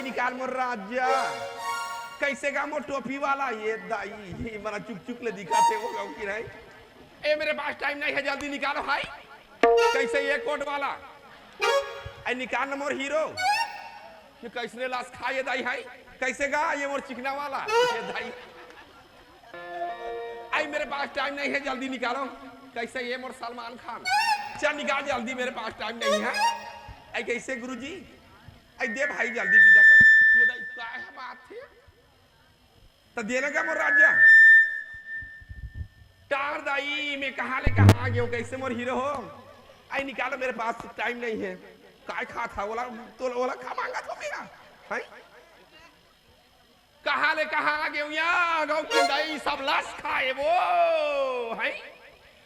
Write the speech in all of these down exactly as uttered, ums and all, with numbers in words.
निकाल मोर राजा। कैसे गा मोर टोपी वाला? ये दाई, ये मना चुक चुक ले दिखाथे वो गाँव की नहीं। ए, मेरे पास टाइम नहीं है, जल्दी निकालो भाई। कैसे ये कोट वाला? ए, निकाल ना मोर हीरो। ये कैसने लाश खा ये दाई है? कैसे गा ये मोर चिकना वाला? ये दाई। आई, मेरे पास टाइम नहीं है, जल्दी निकालो। कैसे ये मोर सलमान खान? चल निकाल जल्दी, मेरे पास टाइम नहीं है। आई, कैसे गुरुजी? आई, दे भाई जल्दी विदा कर। ये दाई, का है बात है? त देना का मोर राजा? टार दाई, मैं कहाँ ले कहाँ आ गया हूँ? कैसे मोर हीरो हो? आई, निकालो, मेरे पास टाइम नहीं है। काय खा था? ओला, तो ओला खा मांगा था मेरा। हैं? कहाँ ले कहाँ आ गए हो? यहाँ गाँव की दाई सब लाश खाए वो, हैं?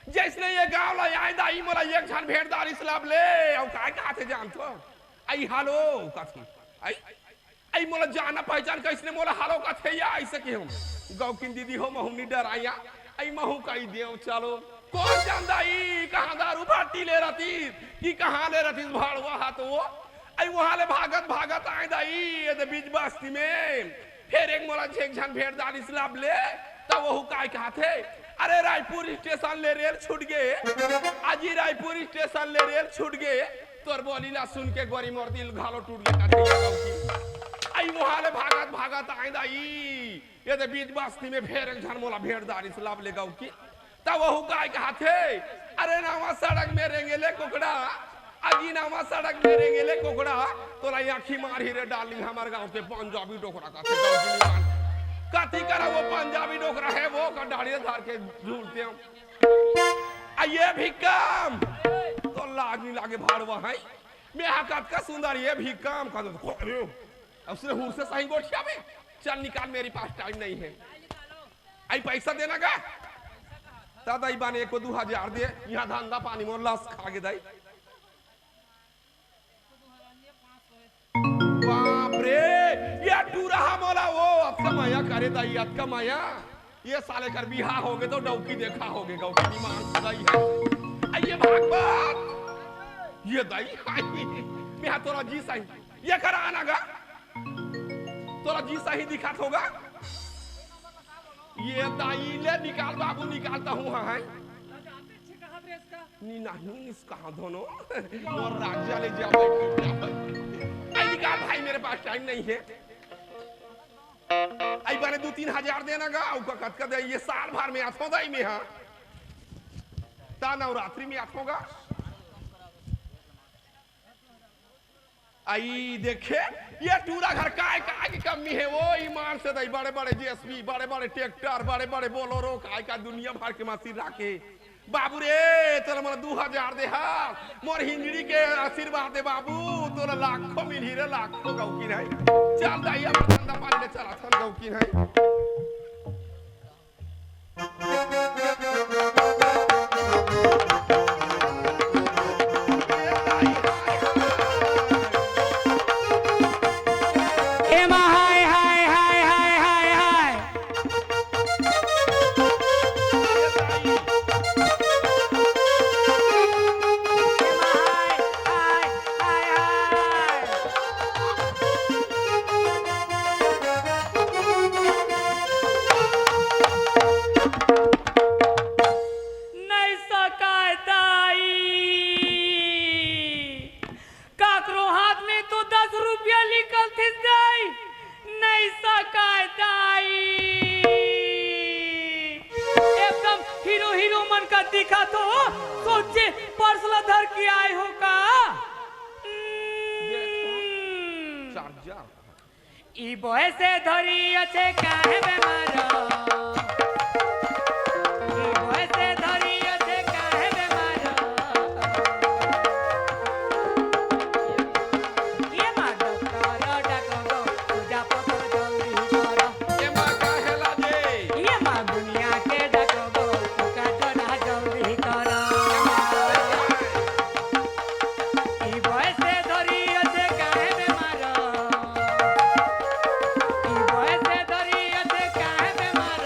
जैसने ये गाँव ला आए दाई, मोला एक झन भेड़ दारिस लाभ ले, अउ काय कहा थे जान तो? आई, हालो, कथी? आई, आई, मोला जाना पहचान कैसने मोला हालो कथे या, ऐसे के हम। गाँव की दीदी हो, महू नी डराया, आई, महू कही देव, चलो। कोन जान दाई, कहाँ दारू बाटी ले रहती, कि कहाँ ले रहती भाड़वा हाथ वो? आई, वहाँ ले भागत भागत आए दाई, ये दे बीच बस्ती में। फिर एक मोला झेक झन भेड़ दारिस लाभ ले, तब वहू काय कहा थे, अरे, रायपुर स्टेशन ले रेल छूट गए, आज ही रायपुर स्टेशन ले रेल छूट गए, तोर बोली ला सुन के गोरी मोर दिल घालो टूट गया, कथे ये गाँव की। आई, वहाँ ले भागत भागत आए दाई, ये दे बीच बस्ती में फिर एक झन मोला भेड़ दारिस लाभ ले गाँव की। तब वहू काय कहा थे, अरे, नवा सड़क में रेंगे ले कुकड़ा, अजी नवा सड़क में रेंगे ले कुकड़ा, तोला आँखी मार ही रे डार्लिंग, हमार गाँव के पंजाबी डोकरा कथे गाँव की निवान। कथी करा वो पंजाबी डोकरा है, वो का डाढ़ी धार के झूलते हम। आ ये भी काम, तो लाज नहीं लागे भाड़वा है। मैं हा कतका सुंदर, ये भी काम कर दो। अरे, उसने हुर से सही गोठिया में, चल निकाल, मेरे पास टाइम नहीं है। आई पैसा देना का? दादा, ई बाने एको दू हजार दे, यहाँ धंधा पानी मोर लाश खा गे दाई। बाप रे, ये टूरा हा मोला वो अतका माया करे दाई, अतका माया। ये साले कर बिहा होगे तो डौकी देखा होगे, गौकी ईमान से दाई है। आ ये भागवत, ये दाई, हाय, मैं हा तोला जी सही, ये करा आना गा, तोला जी सही दिखात होगा। ये दाई ले निकाल बाबू, निकालता हूँ, हाँ, हाँ। नी, नहीं, इसका दोनों। मोर राजा ले जा भाई, ले जा भाई। आई निकाल भाई, मेरे पास टाइम नहीं है। आई बाने दू तीन हजार देना गा, उका कतका दे, ये साल भर में आथो दाई में, हाँ। ता नवरात्रि में आथो गा। आई देखे, ये टूरा घर काय, काय की कमी है? वो ईमान से दाई, बड़े बड़े जेसीबी, बड़े बड़े ट्रैक्टर, बड़े बड़े बोलेरो, काय का दुनिया भर के मशीन राखे। बाबू रे, तोला मोला दू हजार दे हा, मोर हिंजड़ी के आशीर्वाद दे बाबू, तोला लाखों मिलही रे, लाखों गौकी नहीं। चल दाई, अब धंधा पानी ले चला थन गौकी नहीं। एमा हाय, हाय, हाय, हाय, हाय, हाय। एमा हाय, हाय, हाय, हाय। नहीं सकाय दाई, काकरो हाथ में तो दस रुपया निकलथिस दाई, नहीं सकाय दाई। एकदम हीरो हीरो मन का दिखत हो, सोचे पर्स ला धर के आए हो का? हम्म। चार्जर। ई बयसे धरी अछे काहे बेमार? ई बयसे धरी अछे काहे बेमार? ये माँ डॉक्टर डाको गो, पूजा पत्र जल्दी कर। ये माँ काहे लाजे? ये माँ दुनिया के डाको गो, पूजा जल्दी कर। ई बयसे धरी अछे काहे बेमार? ई बयसे धरी अछे काहे बेमार?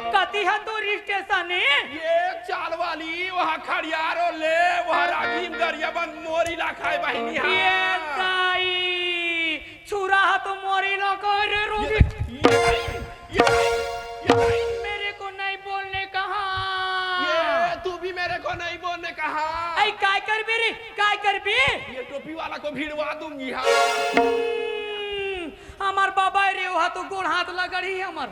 कति ह तोर स्टेशन ए? ये चाल वाली, वहाँ खड़ियारो ले, वहाँ राजीव गरियाबंद मोरी ला खाए बहिनी हा। ये दाई, छुरा ह तो मोरी ला कहे रे ये, रोगी। ये, ये, ये, ये, मेरे को नहीं बोलने कहा। ये, तू भी मेरे को नहीं बोलने कहा। अई, काय करबे रे, काय करबे? ये टोपी वाला को भिड़वा दूंगी, हाँ। हम्म, हमर बाबा रे, वहाँ तो गोड़ हाथ लगड़ी हमर।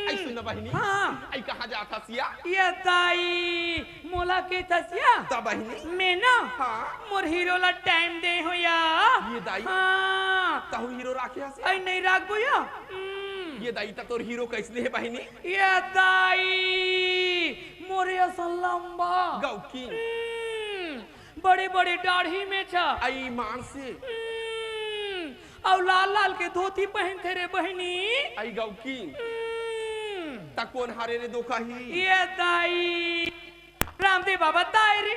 अई सुन ना बहिनी। हाँ। अई कहाँ जात हस या? ये दाई, मोला के थस या? त बहिनी। मैं ना, हाँ। मोर हीरो ला टाइम दे हो या। ये दाई। हाँ। तहु हीरो राखे हस या? अई नहीं राखबो या। हम्म। ये दाई, त तोर हीरो कैसने हे बहिनी? ये दाई, मोरे असन लंबा। गौकी। हम्म। बड़े-बड़े डाढ़ी मेछा। अई मानसी। हम्म, अउ लाल-लाल के धोती पहिनथे रे बहिनी। अई गौकी। हम्म। त कोन हरे रे दोखही? ये दाई, रामदेव बाबा ताय रे।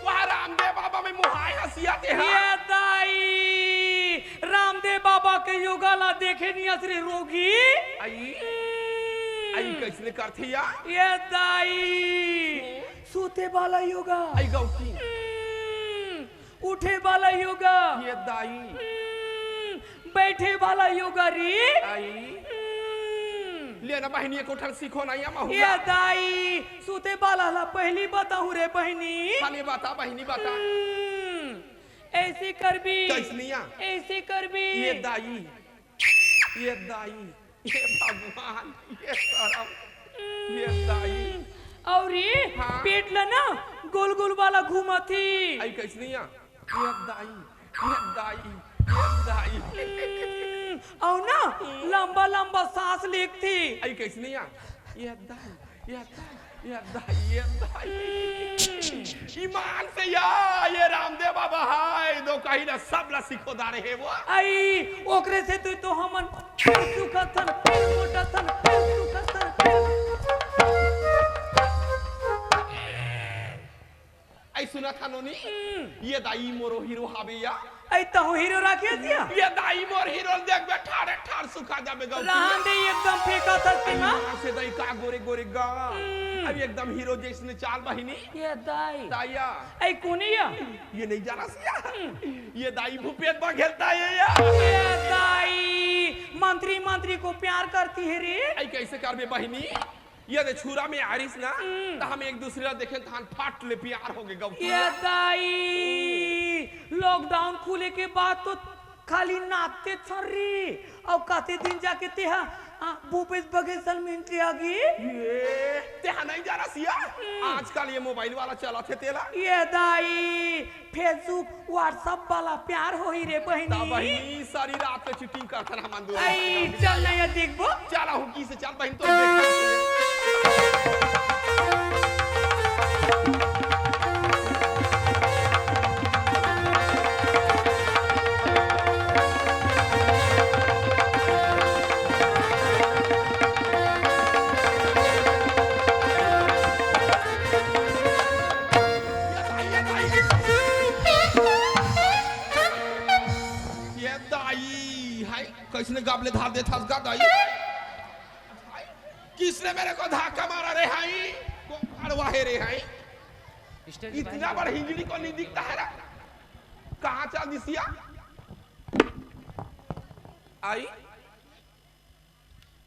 वाह, रामदेव बाबा में मोहाय हसिया ते हा। ये दाई, रामदेव बाबा के योगा ला देखे नियस रे रोगी। अई, हम्म। अई कैसने करथे या? ये दाई, हम्म। सूते वाला योगा। अई गौकी। हम्म, उठे वाला योगा। ये दाई। हम्म, बैठे वाला योगा रे। अई। हम्म। ले ना बहिनी, एको ठन सीखो ना या महू ला। ये दाई, सूते वाला ला पहली बताहूँ रे बहिनी। खाली बता बहिनी, बता। हम्म, ऐसे करबी। कैसनिया? ऐसे करबी। ये दाई। ये दाई, ये भगवान, ये सरम, ये दाई। अउ रे, हाँ। पेट ल ना गोल गोल वाला घूमत ही। अई कैसनिया? ये दाई, ये दाई, ये दाई। हम्म, अउ ना लंबा लंबा सांस लेगथे। अई कैसनिया? ये दाई, ये दाई, ये दाई, ये दाई। ईमान से या, ये रामदेव बाबा हाय, दोखही ला सब ला सिखो डारे हे वो। अई, ओकरे से तू तो हमन फिर सुखत हन, फिर मोटत हन, फिर सुखत हन, फिर अई सुनत हा नोनी, हम्म। ये दाई मोरो हीरो हावे या। अई तहु हीरो राखे हस या? ये दाई मोर हीरो ल देखबे, ठाड़े ठाड़ सुखा जाबे गौकी। रहन दे, एकदम फेंकत हस तेमा। अई माँ से दाई का गोरे गोरे गाल। हम्म। अई एकदम हीरो जैसने चाल बहिनी। ये दाई। दाई या। अई कोने या? ये नहीं जानस या। हम्म। ये दाई भूपेश बघेल दाई हे या। ये दाई मंत्री, मंत्री को प्यार करती है रे। अई कैसे करबे बहिनी? ये दे छुरा में आरिस ना, हम्म। त हम एक दूसरे ला देखेन, तहान फट ले प्यार होगे गौकी। ये दाई, lockdown खुले के बाद तो खाली नाचते छर्री, अउ कते दिन जाके तेहा, आ, भूपेश बघेल सन मिलते आगी। ये, तेहा नहीं जानस या? हम्म। आजकल ये मोबाइल वाला चलत हे तेला। ये दाई, Facebook, WhatsApp वाला प्यार होही रे बहिनी। त बहिनी, सारी रात के चीटिंग करथन हमन दोनों। अई, चल ना या देखबो। चल, आहू की से चल बहिन, तो देख। ये दाई, हाय, कैसने गाबले धार देथस गा दाई? हाय, किसने मेरे को धक्का मारा रे हाय? कौन खड़वा है रे हाय? इतना बड़ा हिंजड़ी को नहीं दिखता है रे? कहाँ चल दिस या? आई?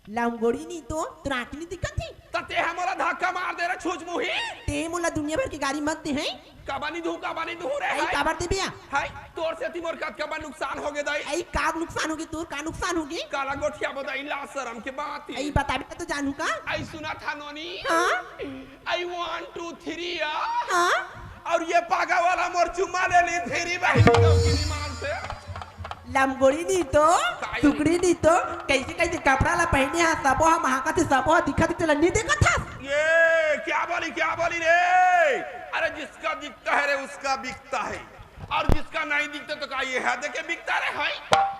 लंगोड़ी नी तो, तोर आँखी नी दिखत हे? त तेहा मोला धक्का मार दे रे छुचमुही। ते मोला दुनिया भर के गारी मत दे हैं। काबर नी दूँ, काबर नी दूँ रे, अई, हाय। काबर देबे या? हाय, तोर सेती मोर कतका बड़ नुकसान होगे दाई। अई, का नुकसान होगे तोर? का नुकसान होगे? काला गोठियाबो दाई, लाज सरम के बात हे। अई, बताबे त तो जानहूँ का? अई, सुनत हा नोनी। हाँ? अई, one, two, three या। हाँ? अउ ये पागा वाला मोर चुम्मा ले ली, फिरी बहिनी गौकी ईमान से। लमगोड़ी नी तो, काई? टुकड़ी नी तो, कैसे कैसे कपड़ा ला पहिने हा, सबो हा महकत हे, सबो हा दिखत हे, तेला नी देखत हस? ये क्या बोली, क्या बोली रे? अरे जिसका दिखता है रे, उसका बिकता है, और जिसका नहीं दिखता तो का ये है देखे बिकता रे, हैं?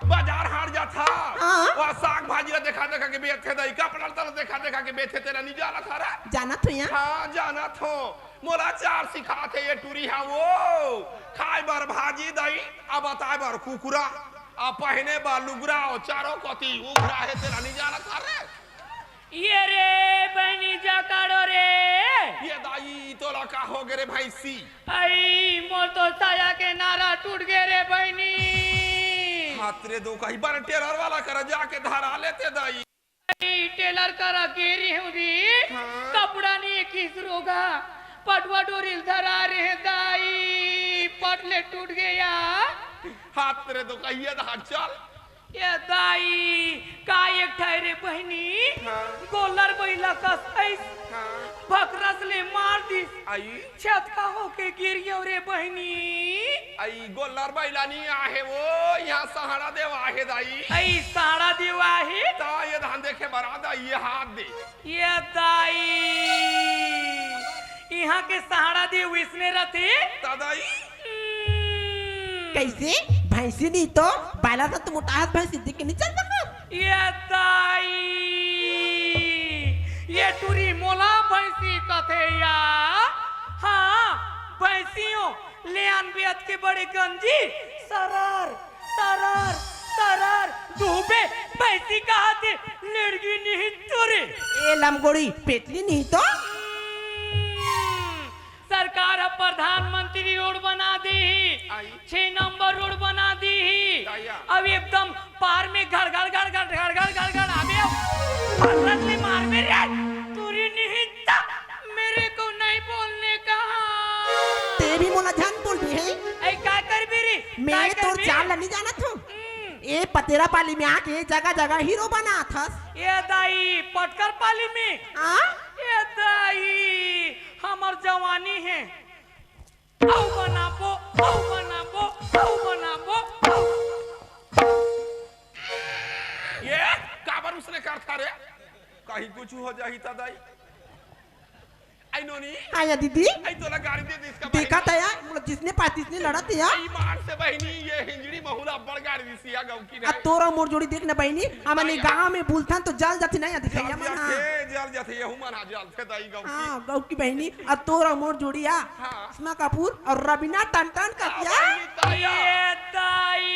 बाजार हाट जाथा, हाँ। वहाँ साग भाजी ला देखा देखा के बेचथे दाई, कपड़ा ला देखा देखा के बेचथे, तेला नी जानत हा रे? जानत हों या? हाँ, जानत हों। मोला चार सिखाथे ये टुरी हा वो, खाए बर भाजी दाई, आ बताए बर कुकुरा, आ पहिने बर लुगरा, अउ चारों कोती उघरा हे, तेला नी जानत हा रे? ये रे, रे भैंसी। आई, मोर तो साया के नारा टूट गे रे बहिनी। हाथ रे दो कहीं बार टेलर वाला करा जाके धरा लेते दाई। आई, टेलर करा गे रेहेंव रे। हाँ। कपड़ा नइ हे किस रोगा, पटवा डोरी ल धरा रेहेंव दाई, पट ले टूट गे या। हाथ रे दो कहिए धा चल। ए दाई, का एक ठा रे बहिनी, हाँ। गोल्लर बइला कस अइस, हाँ। भकरस ले मार दिस। आई। छतका होके गिर गेंव रे बहिनी। आई गोल्लर बइला नइ आहे वो, इहाँ सहाड़ा देवा आहे दाई। आई सहाड़ा देवा आहे। त ए धान देखे बर आ दाई, ए हाथ दे। ए दाई, इहाँ के सहाड़ा देव इसने रथे। त दाई। हम्म। कइसे? भैंसी नइ तो, बाला त मोटा हाथ भैंसी देख के नइ चल सकत। ए दाई, ए टूरी मोला भैंसी कथे या। हाँ, भैंसियों, ले आन बेत के बड़े गंजी, सरर, सरर, सरर, दुहबे, भैंसी कहाथे, लेड़गी निही टूरी। ए लमगोड़ी, पेटली नइ तो। हम्म। सरकार ह प्रधानमंत्री रोड बना दीही, आई। छह नंबर रोड बना दीही। दाया। अब एकदम पार में घड़ घड़ घड़ घड़ घड़ घड़ घड़ घड़ आबे, अब फसरत ले मारबे रे, टूरी निहिता, मेरे को नहीं बोलने कहा। ते भी मोला झन बोलबे हे। ऐ का करबे रे? मैं का तोर करबे? चाल ल नइ जानत हूँ। हम्म। ए पतेरा पाली में आके जगह जगह हीरो बनात हस। ए दाई, पटकर पाली में। हाँ? ए दाई, हमर जवानी हे। अउ बनाबो, अउ बनाबो, अउ बनाबो, अउ। ए, काबर उसने करथा रे? कहीं कुछ हो जाही त दाई। आई नोनी। हाँ या दीदी। आई तोला गाड़ी दे दे इसका देखा भाई। त या, मोला जिसने पास तिसने लड़त हे या। आई मार से बहिनी, ए हिंजड़ी महुला अब्बड़ गाड़ी दिस या गौकी ने। अब तोर अउ मोर जोड़ी देख न बहिनी, हमन ए गाँव में बुलथन त जल जाथे ना या दिखइया मन, हाँ। जल जाथे, जल जाथे, यहू मन हा जलथे दाई गौकी। हाँ, गौकी बहिनी, अब तोर अउ मोर जोड़ी या। हाँ। करिश्मा कपूर अउ रवीना टंडन कस या। बहिनी ताया। ए दाई,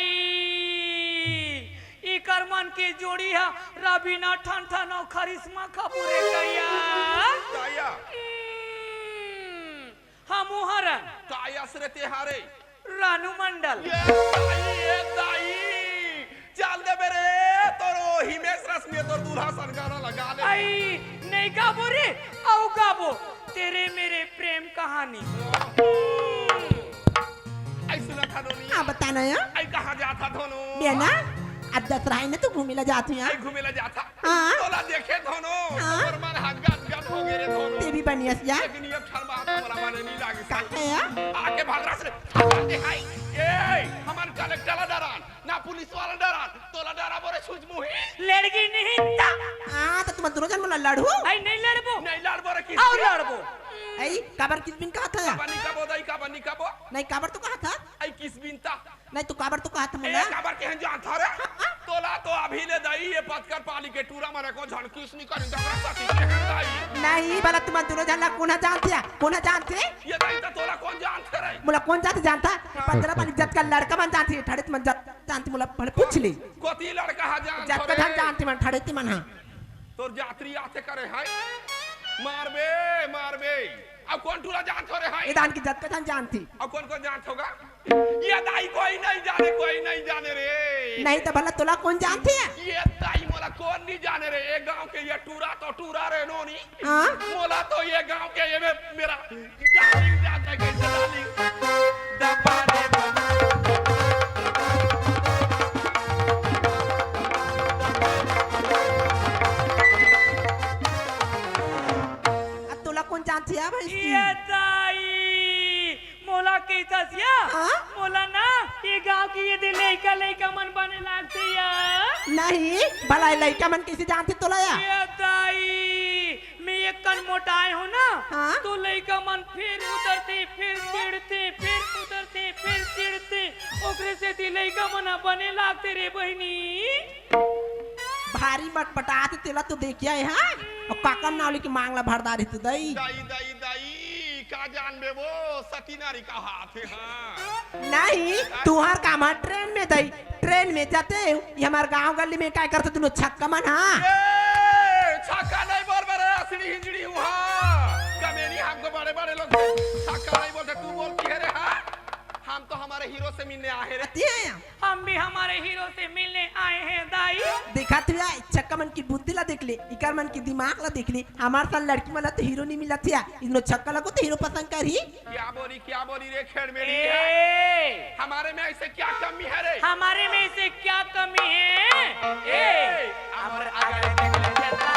इकर मन के जोड़ी ह रवीना टंडन अउ करिश्मा कपूर ए कहिया। ताया। हम्म, हमू हरन। ताया सरे ते हरे। रानू मंडल। ए दाई, ए दाई, चल देबे रे, तोरो हिमेश रेशमिया तोर दूल्हा सन गाना लगा ले। आई, नइ गाबो रे, अउ गाबो, तेरे मेरे प्रेम कहानी। आई सुनत हा नोनी। हाँ, बता ना या। आई कहाँ जात हा धोनो? बेना, अब दसरा हे ना, त घूमे ला जात हूँ या। आई घूमे ला जात हा। हाँ। तोला देखे धोनो, हाँ। हमर मन हा गद गद हो गे रे धोनो। ते भी बनियस या। लेकिन एक ठन बात मोला माने नइ लागिस। का हे या? आके भगरा से, ए, हमन कलेक्टर ला डरान, ना पुलिस वाला डरान, तोला डराबो रे छुचमुही। लेड़गी निहिता। हाँ, त तुमन दूनों झन मोला लड़हू? आई नइ लड़बो। नइ लड़बो रे किस अउ दिन। लड़बो। आई, काबर किस दिन कहत हा? काबर नइ कबो दाई, काबर नइ कबो? नइ, काबर तो कहत हा? आई किस दिन ता? नइ तो काबर तो कहत हा ए, मोला? काबर केहेन जानथा रे? हाँ? तोला तो अभी ले दाई, ए पतकर पाली के टूरा मन एको झन किस नइ करिन, जबरदस्ती केहेन दाई। नइ, भला तुमन दूनों झन ला कोन हा जानथे या? कोन हा जानथे? ए दाई, त तोला कोन जानथे रे? मोला कोन जानथे जानथा? हाँ। पतरा पाली जतका लड़का मन जानथे, ठड़े तुमन जत-, जानथे मोला, भले पूछ ले। कोती लड़का हा जानथे जतका रे? झन जानथे मन, ठड़े ते मन हा। तोर जातरी आथे करे हे। मारबे, मारबे। अब कोन टूरा जानथो रे हे? ए दाई के जतका झन जानथे। अब कोन कोन जानथो गा? ए दाई कोई नइ जाने, कोई नइ जाने रे। नइ त भला तोला कोन जानथे? ए दाई मोला कोन नइ जाने रे। ए गाँव के ए टूरा तो टूरा रे नोनी। हाँ? मोला तो ए गाँव के ए मे-, मेरा डार्लिंग जानथे कइसे डार्लिंग। दबा दे दबा। अब तोला कोन जानथे या भैंसी? ए दाई, मोला कहिथस या? हाँ? मोला ना, ए गाँव के ए दे लइका, लइका मन बने लागथे या। नहीं, भला ए लइका मन कइसे जानथे तोला या? ए दाई, मैं एक कन मोटाए हूँ ना, हाँ? तो लइका मन फेर उतरथे, फेर चिढ़थे, फेर उतरथे, फेर चिढ़थे, ओकरे सेती लइका मन ह बने लागथे रे बहिनी। भारी मटमटात हे, तेला तो देखिया हे, हाँ? अउ काकर नाव लेके मांग ला भर डारे तो दई। दई, दई, दई, का जानबे वो, सती नारी कहाथे, हाँ। नहीं, तुंहर काम हे ट्रेन में दई, ट्रेन में जाते, ये हमर गांव गली में काय करते दुनों छक्का मन, हाँ? ए, छक्का नहीं बोलबे रे, असली हिंजड़ी हूँ, हाँ। कमेनी हमको बड़े-बड़े लोग छक्का हीरो से मिलने आए रे। अति है यहाँ। हम भी हमारे हीरो से मिलने आए हैं दाई। देखा तू यार, छक्का मन की बुद्धि ला देख ले, इकर मन की दिमाग ला देख ले। हमार सन लड़की मन ला तो हीरो नहीं मिलत हे। इतनो छक्का ला को तो हीरो पसंद करही। क्या बोली, क्या बोली रे खेड़मेड़ी? ए! हमारे में ऐसे क्या कमी है रे? हमारे में ऐसे क्या कमी है? ए! ए! अमर अगर देख ले चेता,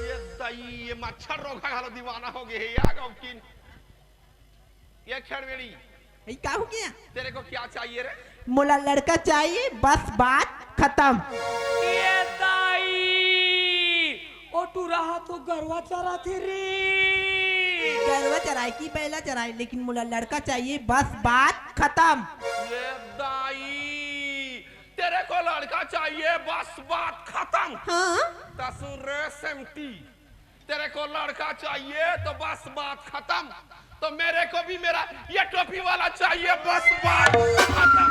ये दई, ये मच्छर रोग घलो दीवाना हो गए हे यार, अब किन ये खेड़मेड़ी, ए, का हो गया? तेरे को क्या चाहिए रे? मोला लड़का चाहिए, बस बात खतम। ये दाई, ओ टूरा हा तो गरवा चराथे रे। गरवा चराए की बैला चराए, लेकिन मोला लड़का चाहिए, बस बात खतम। ये दाई, तेरे को लड़का चाहिए, बस बात खतम। हाँ। त सुन रे सेमटी, तेरे को लड़का चाहिए तो बस बात खतम, तो मेरे को भी मेरा ये टोपी वाला चाहिए, बस बात खतम।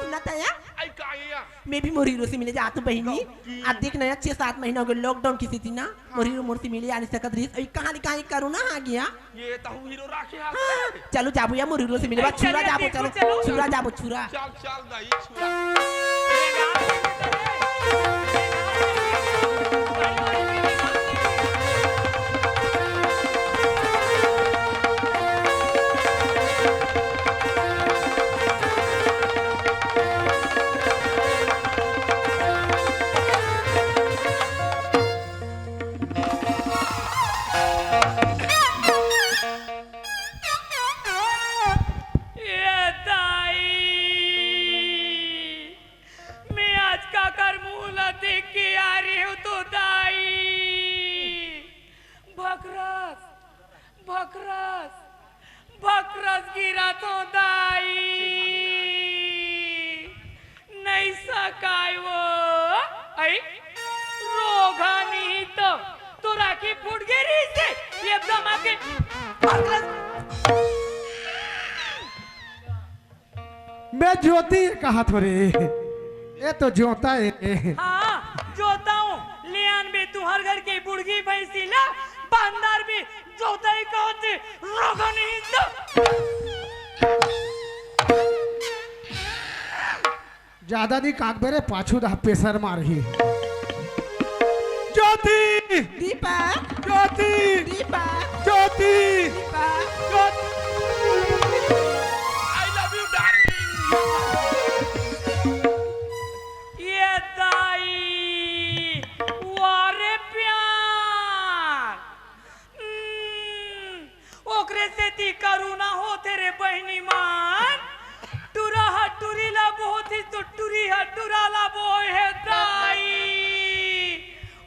सुना था या? आई का ये? मैं भी मोर हीरो से मिले जात हूँ बहिनी। कौन की? अब देख ना, छह सात महीना हो गए lockdown की स्थिति ना, मोर हीरो मोर से मिले आ नहीं सकत रहिस। अभी कहाँ ले कहाँ ये कोरोना आ गया। ये तहु हीरो राखे हाथ हाँ, में। चलो जाबो या मोर हीरो से मिले, अरे छुरा चलिए, जाबो, देखो, चलो, चलो। छुरा जाबो, छुरा। चल, चल, दाई, छुरा। ए दाई, मैं आज काकर मुंह ला देख के आ रही हूँ तो दाई, भकरस, भकरस, भकरस गिरा तो दाई। नहीं सकाय वो, ऐ, रोगा नहीं तो, तो राखी फूट गई रही से, ये दमा के, भकरस। मैं ज्योति कहा थोरे, ये तो जोता है। हाँ, जोता हूँ। ले आन बे तुहर घर के बुढ़गी भैंसी ला, बांदर भी जोता ही कहते, रोगा नहीं तो। ज्यादा नहीं काकबे रे, पाछू दा पेसर मारही। Jyoti! Deepak! Jyoti! Deepak! Jyoti! Deepak! Jyoti! I love you, darling. ये दाई, वारे प्यार। हम्म, ओकरे सेती करुणा होथे रे बहिनी मन। टुरा ह टुरी ला बोहत ही तो टुरी ह टुरा ला बोहे दाई।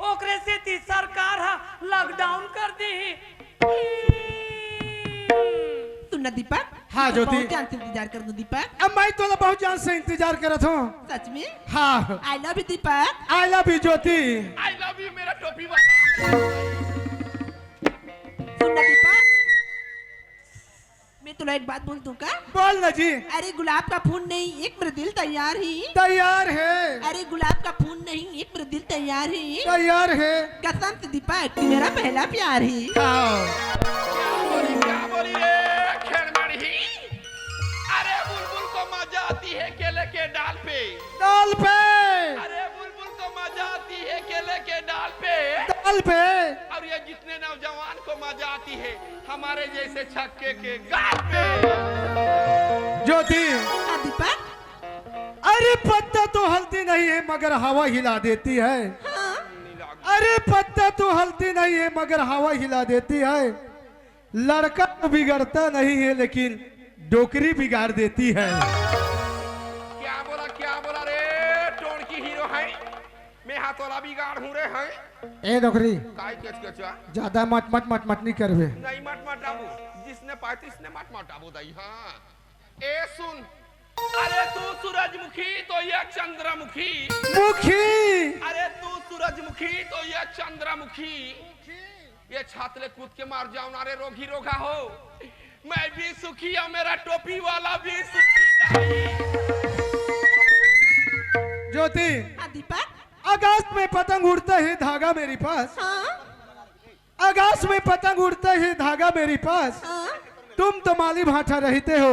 ओकरे सेती सरकार ह lockdown कर दीही। हम्म। सुन ना दीपक, हाँ, मैं ज्योति। बहुत ध्यान से इंतजार कर दू दीपक। अब मैं तोला बहुत जान से इंतजार करत हूँ। सच में? हाँ। I love you Deepak. I love you Jyoti. I love you मेरा टोपी वाला। सुन ना दीपक, मैं तुला एक बात बोल दूं का? बोल ना जी। अरे गुलाब का फूल नहीं, एक मेरा दिल तैयार ही। तैयार है। अरे गुलाब का फूल नहीं, एक मेरा दिल तैयार ही। तैयार है। कसम से दीपक, तू मेरा पहला प्यार ही। आओ। क्या बोली, क्या बोली रे खेड़मेड़ी? अरे बुलबुल को मजा आती है केले के डाल पे। डाल पे। अरे बुलबुल को मजा आती है केले के डाल पे। डाल पे। और ये जितने नौजवान को मजा आती है हमारे जैसे छक्के के गाल पे। ज्योति। हाँ, दीपक। अरे पत्ता तो हलती नहीं है मगर हवा हिला देती है। हाँ। अरे पत्ता तो हलती नहीं है मगर हवा हिला देती है। लड़का तो बिगड़ता नहीं है लेकिन डोकरी बिगाड़ देती है। क्या बोला, क्या बोला रे टोन की हीरो है? मैं हा तोला बिगाड़हूं रे, हैं? ए डोकरी, काय केचकेचा? जादा मट मट मट मट नहीं करबे। नहीं मट मटाबू, जिसने पाए तिसने मट मटाबू दाई, हाँ। ए सुन, अरे तू सूरजमुखी तो ये चंद्रमुखी। मुखी। अरे तू सूरजमुखी तो ये चंद्रमुखी। ये छात ले कूद के मर जाओ ना रे रोगी रोगा हो। मैं भी सुखी और मेरा टोपी वाला भी सुखी नहीं। ज्योति, हाँ दीपक। आकाश में पतंग उड़ता है धागा मेरे पास। हाँ। आकाश में पतंग उड़ता है धागा मेरे पास। हाँ। तुम तो माली भांठा रहते हो,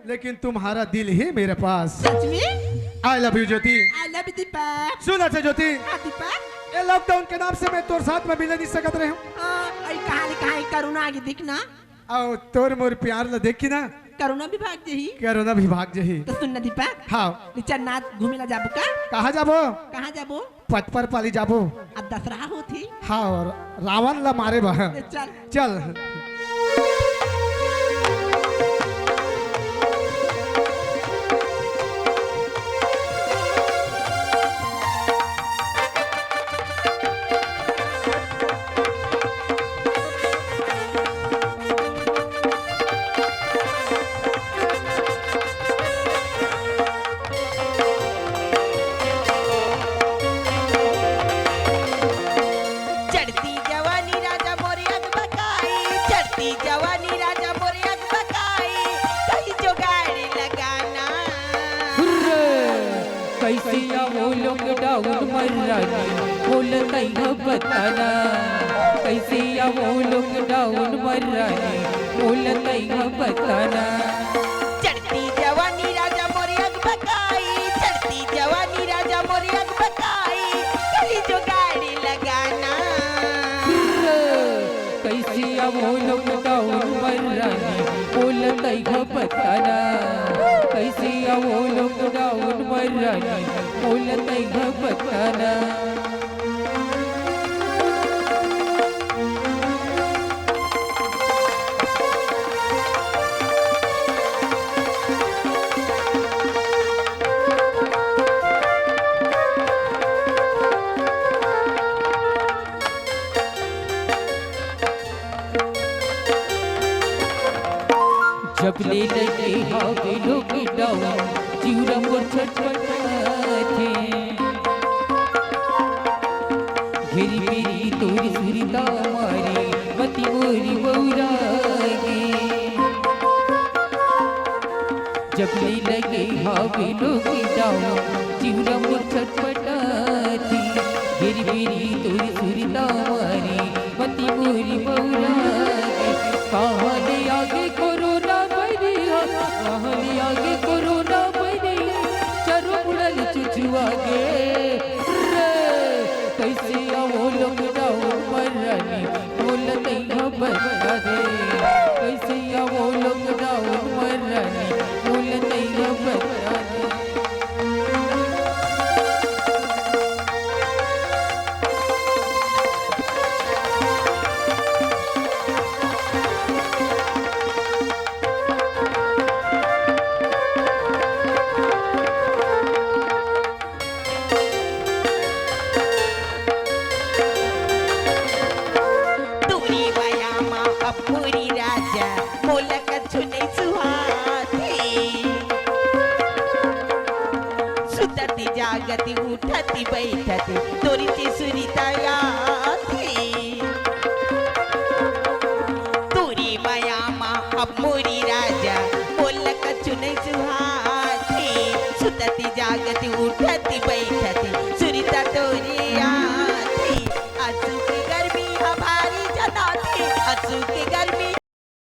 लेकिन तुम्हारा दिल ही मेरे पास। सच में? I love you Jyoti. I love you Deepak. सुन अच्छा ज्योति, हाँ दीपक। ये लॉकडाउन के नाम से मैं तोर साथ में मिले नहीं सकत रहे हूँ। हाँ, अई कहाँ ले कहाँ कोरोना आगे दिखना। अउ तोर मोर प्यार ला देखी ना। कोरोना भी भाग जही। कोरोना भी भाग जही। तो सुन ना दीपक। हाँ। निचर नाथ घूमे ला जाबो का? कहाँ जाबो? कहाँ जाबो? पटपर पाली जाबो। अब दसरा होत ही। हाँ, और रावण ला मारे बा। चल। चल। चढ़ती जवानी राजा मोरे अगबकाई, चढ़ती जवानी राजा मोरे अगबकाई, कहीं जुगाड़ लगाना। हुर्रे! कैसे आवो लॉकडाउन मर्रानी, बोल तैं ह बताना। कैसे आवो लॉकडाउन मर्रानी, बोल तैं ह बताना। चढ़ती जवानी राजा मोरे अगबकाई, चढ़ती जवानी राजा मोरे अगबकाई, कहीं जुगाड़ लगाना। कैसे आवो लॉकडाउन मर्रानी, बोल तैं ह बताना। कैसे आवो लॉकडाउन मर्रानी, बोल तैं ह बताना। जब ले लगे हावे लॉकडाउन, जिउरा मोर छटपटाथे। घेरी बेरी तोर सुरता मारे, मति मोरी बउरागे। जब ले लगे हावे लॉकडाउन, जिउरा मोर छटपटाथे। घेरी बेरी तोर सुरता मारे, मति मोरी बउरागे। कहाँ ले आगे कोरोना बैरी हा, कहाँ ले आगे कोरोना बैरी, चारों मुड़ा ले चुचुआगे। रे, कैसे आवो लॉकडाउन मर्रानी, बोल तैं ह बता दे। कैसे आवो लॉकडाउन मर्रानी, बोल तैं ह बता दे। तोरी मया मा अब मोरी राजा, मोला कछु नइ सुहाथे। सुतत जागत उठत बइठत, तोरी चे सुरता आथे। तोरी मया मा अब मोरी राजा, मोला कछु नइ सुहाथे। सुतत जागत उठत